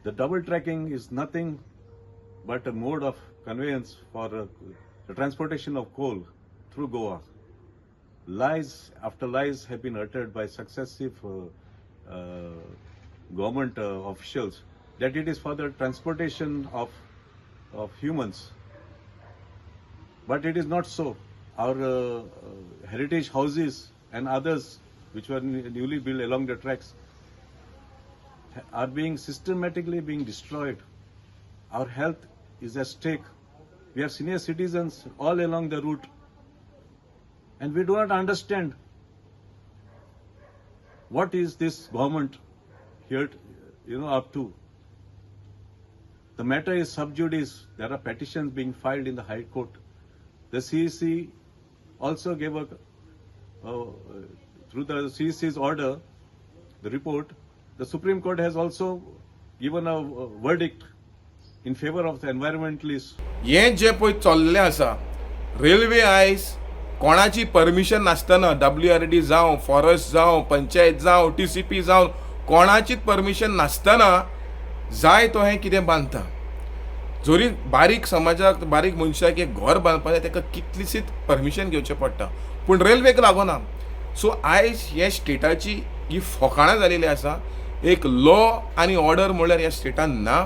The double tracking is nothing but a mode of conveyance for the transportation of coal through Goa. Lies after lies have been uttered by successive government officials that it is for the transportation of humans. But it is not so. Our heritage houses and others which were newly built along the tracks are being systematically being destroyed. Our health is at stake. We have senior citizens all along the route, and we do not understand what is this government here, up to. The matter is sub judice. There are petitions being filed in the High Court. The CEC also gave a through the CEC's order, the report. The Supreme Court has also given a verdict in favor of the environmentalists. हें जें पळय चल्लें आसा, railway आयज कोणाची permission नासतना, W R D जावं, forest जावं, पंचायत जावं, टीसीपी जावं, कोणाचीच परमिशन नासतना जाय तो हें कितें बांदता. जरी बारीक समाजाक, बारीक मनशाक एक घर बांदपाक जाय, ताका कितलीशीच परमिशन घेवचें पडटा, पूण रेल्वेक लागना. सो आयज हे स्टेटाची ही फकाणां जालेली आसा. एक लॉ आनी ऑर्डर म्हणल्यार ह्या स्टेटान ना.